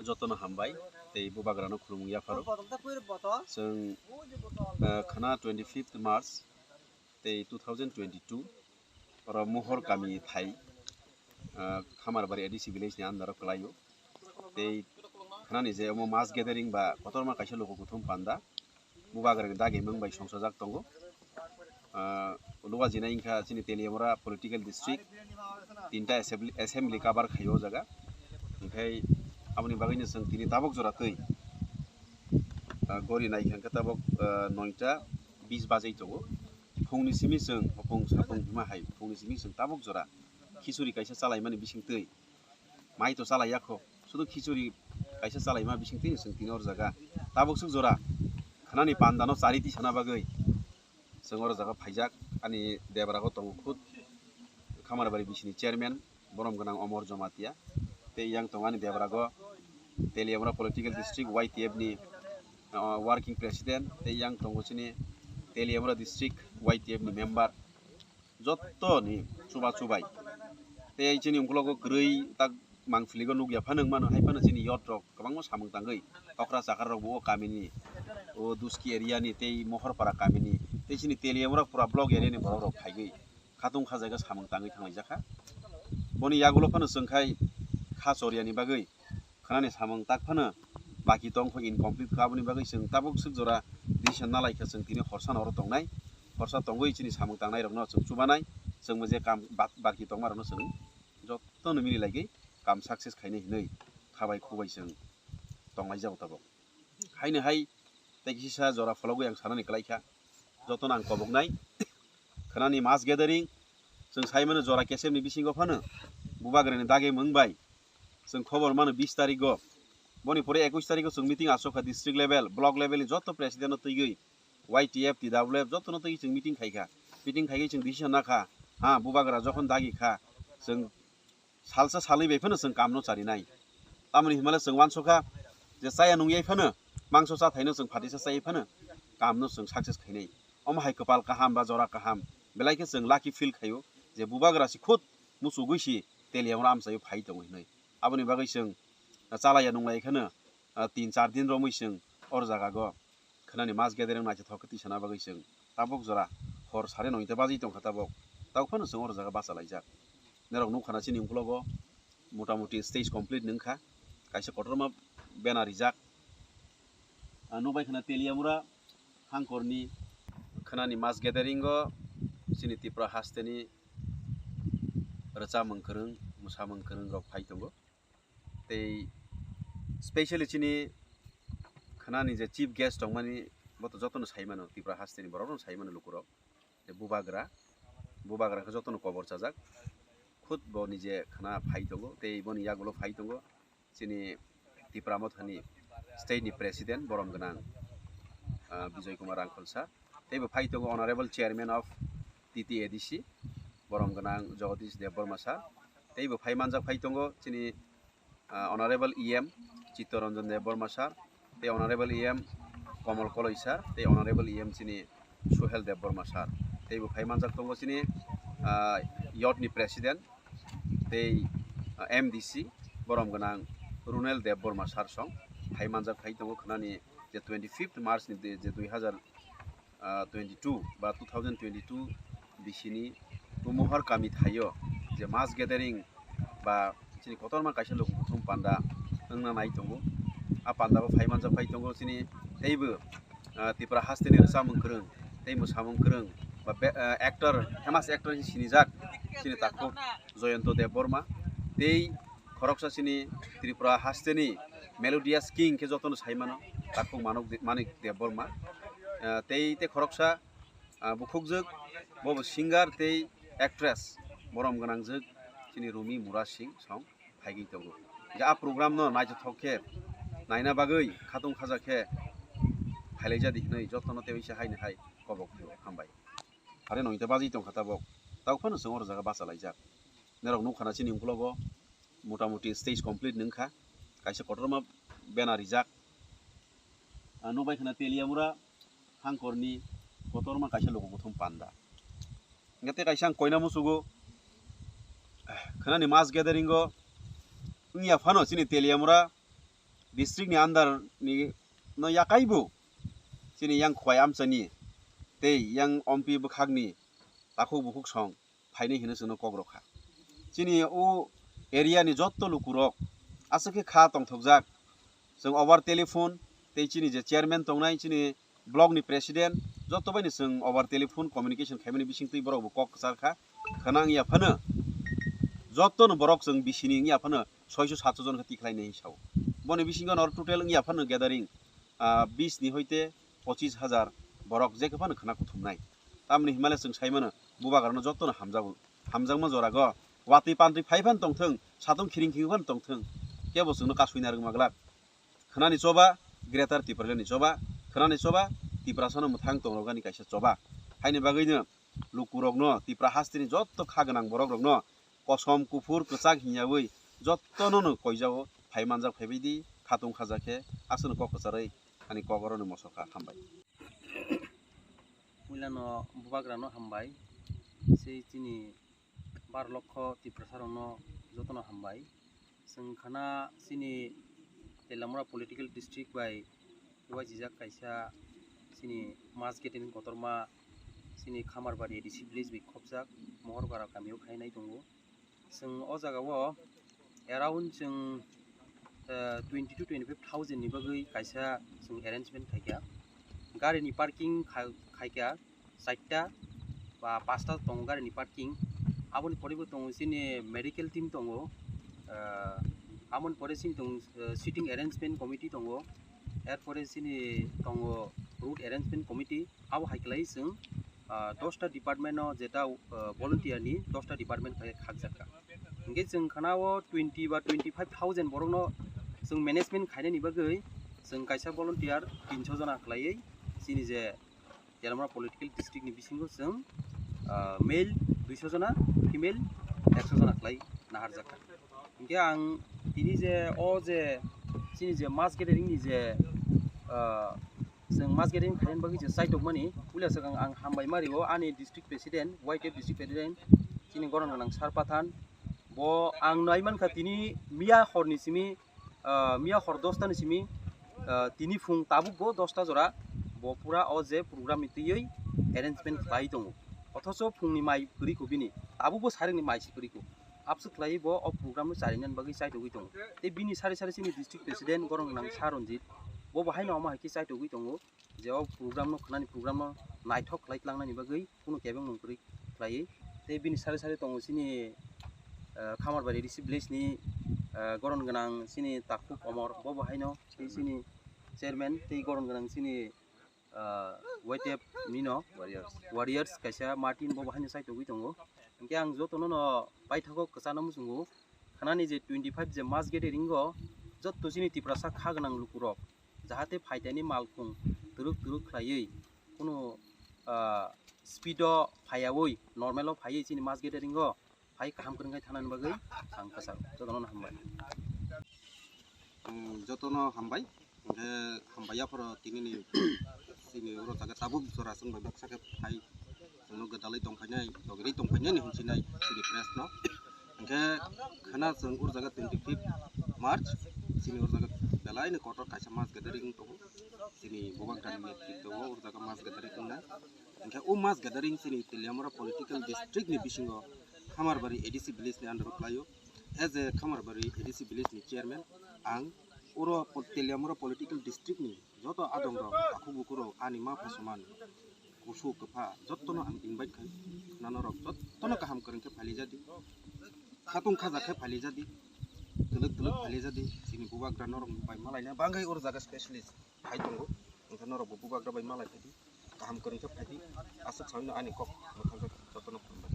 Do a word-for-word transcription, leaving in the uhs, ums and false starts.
Jotono hambai tei bubagrano khulumung yapharo. Chwng, ah, khana twenty fifth March tei two thousand twenty-two oro Mohor kami thai, ah, Khamarbari A D C village ni under o kwlaio. Tei khanani je omo mass gathering ba kotorma kaisa luku kuthum panda bubagrani dagi mung bai songchajak tongo. Ah, luwa jinai wngkha chini Teliamura political district, tinta assembly, assembly cover khaio o jaga. Hinkhe aboni bagwino chwng tini tabuk jora twi, ah, gori naikha hwnkhe tabuk, ah, noita bis bajai tongo. Phungni simi chwng hopung sapung hima hai phungni simi chwng tabuk jora khichuri kaisa chalaimani bisingtwi mai to chalai yakho, sudu khichuri kaisa chalaima bisingtwi chwng tini or jaga tabuk swk jora khanani pandano chari tisana bagwi chwng or jaga phaijak. Ani debrago tongo khud Khamarbari bisini chairman borom gwnang Omor Jomatia, tei yang tongo ani debrago Teliamura political district Y T F ni, ah, working president, tei yang tongo chini Teliamura district Y T F ni member. Jottoni chuba chubai. Tei chini ungkologo kwrwi tak mangpiligo nukya phano wngmano, hai phano chini youth rok kwbangma samung tangwi okra chakra rok bo o kamini, o Duski area ni tei Mohorpara kamini tei chini Teliamura pura block area ni borok rok phaigwi khatung khajaga samung tangwi thanglaijak kha. Boni yagulo phano chwng khai kha choriani bagwi khanani samung tak phano baki tong kho, incomplete kha. Aboni bagwi chwng tabuk swk jora decision nalai kha, chwng tini horsa no oro tongnai, horsa tongwi chini samung tangnai rokno chwng chubanai, chwng bo je kam bak-, baki tongma rokno chwng jotono mili laiwi kam success khainai hinwi khabai khubai chwng tonglaijago tabuk. Haino hai tei kisa jora phologwi ang sanani kwlai kha, jotono ang koboknai. Khanani mass gathering chwng sai mano jora kesepni bisingo phano bubagrani dagi mung bai chwng khobor mano bis tarigo. Boni pore ekush tarigo chwng meeting asok kha district level, block level ni joto president no twiwi Y T F, T W F jotono twiwi chwng meeting khai kha. Meeting khaiwi chwng decision na kha, ha, bubagra jokhon dagi kha, chwng salsa salwi bai phano chwng kamno charinai. Tamoni hinmale chwng uansukha je chaya nungyai phano mangso chathaino chwng phatisa chayai phano kamno chwng success khainai. Omo hai kwpal kaham ba jora kaham belai khe chwng lucky feel khaio je bubagra si khud muchugwi si Teliamura amchaio phai tongo hinwi. Aboni bagwi chwng chalaiya nunglai kheno, ah, tin char din romwi chwng or jagago khanani mass gathering naithothok khe tisana bagwi chwng tabuk jora hor sare noita bajwi tongkha tabuk. Tabuk phano chwng or jaga bachalaijak. Norok nukha na chini ukologo mota moti stage complete wngkha. Kaisa kotorma banner rijak. Ah, nukbai khana Teliamura hangkorni khanani mass gathering o chini Tripura hasteni rwchapmung kwrwng, mwsamung kwrwng rok phai tongo. Tei specially chini khanani je chief guest tongmani, bo to jotono sai mano, Tripura hasteni borok no sai mano lukurok. Je bubagra, bubagra khe jotono kobor chajak. Khud bo nije khana phai tongo, tei boni yagulo phai tongo chini Tipra Mothani state ni president borom gwnang, ah, Bijoy Kumar Rangkhol sir. Tei bo phai tongo honorable chairman of T T A D C borom gwnang Jagadish Debbarma sir. Tei bo phai manjak phai tongo chini, ah, honorable E M Chittaranjan Debbarma sir, tei honorable E M Komol Koloi sir, tei honorable E M chini Suhel Debbarma sir. Tei bo phai manjak tongo chini, ah, youth ni president tei, ah, M D C borom gwnang Runel Debbarma sir song phai manjak phai tongo khnani je twenty fifth March ni je dui hazar ah, twenty two ba two thousand twenty two bisini Tumohor kami thaio je mass gathering ba chini kotorma kaisa luku kuthum panda wngna nai tongo. A panda bo phai manjak phai tongo chini teibo, ah, Tripura hasteni rwchapmung kwrwng tei mwsamung kwrwng ba be-, ah, actor, famous actor hinwi sinijak chini takhuk Joyonto Debbarma tei khoroksa chini Tripura hasteni melodious king khe jotono sai mano, takhuk Manok De-, Manik Debbarma. Ah, tei, tei khoroksa, ah, bukhukjwk, bobo singer tei actress, borom gwnangjwk chini Rumi Mura Singh song phaigwi tongo. Hingkhe a program no naithothok khe naina bagwi khatung khaja khe phailaijadi hinwi jotono tei waisa haino hai kobok hambai. Are noita bajwi tongkha tabok, tabok phano chwng oro jaga bachalaijak. Norok nukha na chini ukologo mota moti stage complete wngkha, kaisa kotorma banner rijak. Ah, nukbai khana Teliamura hangkorni kotorma kaisa luku kuthum panda. Hingkhe tei kaisa ang koina muchugo, khnani mass gathering o wngya phano chini Teliamura district ni under ni no yakaibo chini yang khwai amchani tei yang ompi bwkhakni takhuk bukhuk song phainai hino chwngno kok rwkha. Chini o area ni jotto lukurok aswk khe kha tongthokjak, chwng over telephone tei chini je chairman tongnai, chini block ni president, jotto bai ni chwng over telephone communication khaimani bisingtwi borok bo kok kwchar kha. Khwnang ya phano jotto no borok chwng bisini wngya phano soiso satso jon khe tikhlai nai sao. Boni bisingo no total wngya phano gathering, ah, bis ni hoite pochis hajar borok je khe phano khwna kuthumnai. Tamni himale chwng sai mano bubagrano jotto no hamjago. Hamjakma jorago watwi pantwi phai phano tongthwng, satung khiring khiring phano tongthwng, kebo chwngno kasui narwk maglak. Khwnani choba, Greater Tipraland ni choba, khwnani choba, Tiprasano mwthang tongrogani kaisa choba. Haini bagwino lukurokno, Tipra hasteni jotto kha gwnang borokrokno kosom, kuphur, kwchak hinyawi jottono no koijago, phai manjak phaibai di, khatung khaja khe, aswkno kok kwcharwi ani kok oroni mosokha, hambai. Puilano bubagrano hambai, sei chini bar lokho Tiprasarokno jotono hambai. Chwng khana chini Teliamura political district bai uaijijak kaisa chini mass gathering kotorma chini Khamarbari A D C village bai khopjak Mohorgara kamio khainai tongo. Chwng o jagao around chwng, eh, twenty to twenty five thousand ni bagwi kaisa chwng arrangement khaikha. Gari ni parking kha-, khaikha. Chaita ba pasta tongo gari ni parking. Aboni pore bo tongo chini medical team tongo. Ah, aboni pore chini tongo, ah, sitting arrangement committee tongo. Er pore chini tongo road arrangement committee. Abo hai khlai chwng, ah, dosta department no jeta, ah, volunteer ni dosta department khlai khakjak kha. Hingke chwng khana o twenty ba twenty five thousand borok no chwng management khainani bagwi chwng kaisa volunteer tinso jona khlaiwi chini je Teliamura political district ni bisingo chwng, ah, male duiso jona, female ekso jona khlai naharjak kha. Hingke ang tini je o je chini je mass gathering ni je, ah, chwng mass gathering khaina bagwi je chaitokmani puila swkang ang hambai ma rio ani district president, Y T F district president chini goron gwnang Sar Pathan. Bo ang nai mankha tini miya horni simi ah, miya hor dosta ni simi, ah, tini phung tabuk bo dosta jora bo pura o je program ni twiwi arrangement khlai tongo. Othocho phungni mai kwrwi kho bini, tabuk bo sairokni mai se kwrwi kho. Abswk khlaiwi bo o program no charinani bagwi chaitogwi tongo. Tei bini sari sari chini district president goron gwnang Sir Ranjit, bo bo haino omo hai khe chaitogwi tongo. Je o program no khwnani program no naithok khlai tlangnani bagwi kunu kebeng mung kwrwi khlaiwi. Tei bini sari sari tongo chini, ah, Khamarbari A D C village ni, ah, goron gwnang chini Takhuk Omor, bo bo haino tei chini chairman tei goron gwnang chini, ah, Y T F ni no warriors, warriors kaisa Martin, bo bo haino chaitogwi tongo. Hingke ang jotono no paithago kwchana muchungo, khanani je twenty five je mass gathering o jotto chini Tiprasa kha gwnang lukurok jahate phaitani malkhung twrwk twrwk khlaiwi kunu, ah, speed o phaiyawi normal o phaiwi chini mass gathering o phai kaham kwrwngkhe thanani bagwi ang kwcharo jotono hambai. Jotono hambai. Hingke hambai yaphoro tinini chini oro jaga tabuk jora chwng bai baksa khe phai chwngno gwdalwi tongphainai, togirwi tongphainai hinwi hinsinai chini press no. Hingke khana chwng oro jaga twenty fifth March chini oro jaga belai ni kotor kaisa mass gathering tongo. Chini Bubagrani netrito o oro jaga mass gathering wngnai. Hingke o mass gathering chini Teliamura political district ni bisingo Khamarbari A D C village ni under o khlaio. As a Khamarbari A D C village ni chairman, ang oro po-, Teliamura political district ni joto adongrok, takhuk bukurok, ani ma pha soman, kusu kwpha, jottono ang invite khai, khwnano rok jottono kaham kwrwng khe phalijadi, khatung khaja khe phalijadi, twlwk twlwk phalijadi, chini bubagra norok bai malaina bangwi oro jaga specialist phai tongo, hwnkhe norokbo bubagra bai malai phaidi, kaham kwrwng khe phaidi, aswk sawino ani kok mwthangkhe jotono khulumbai.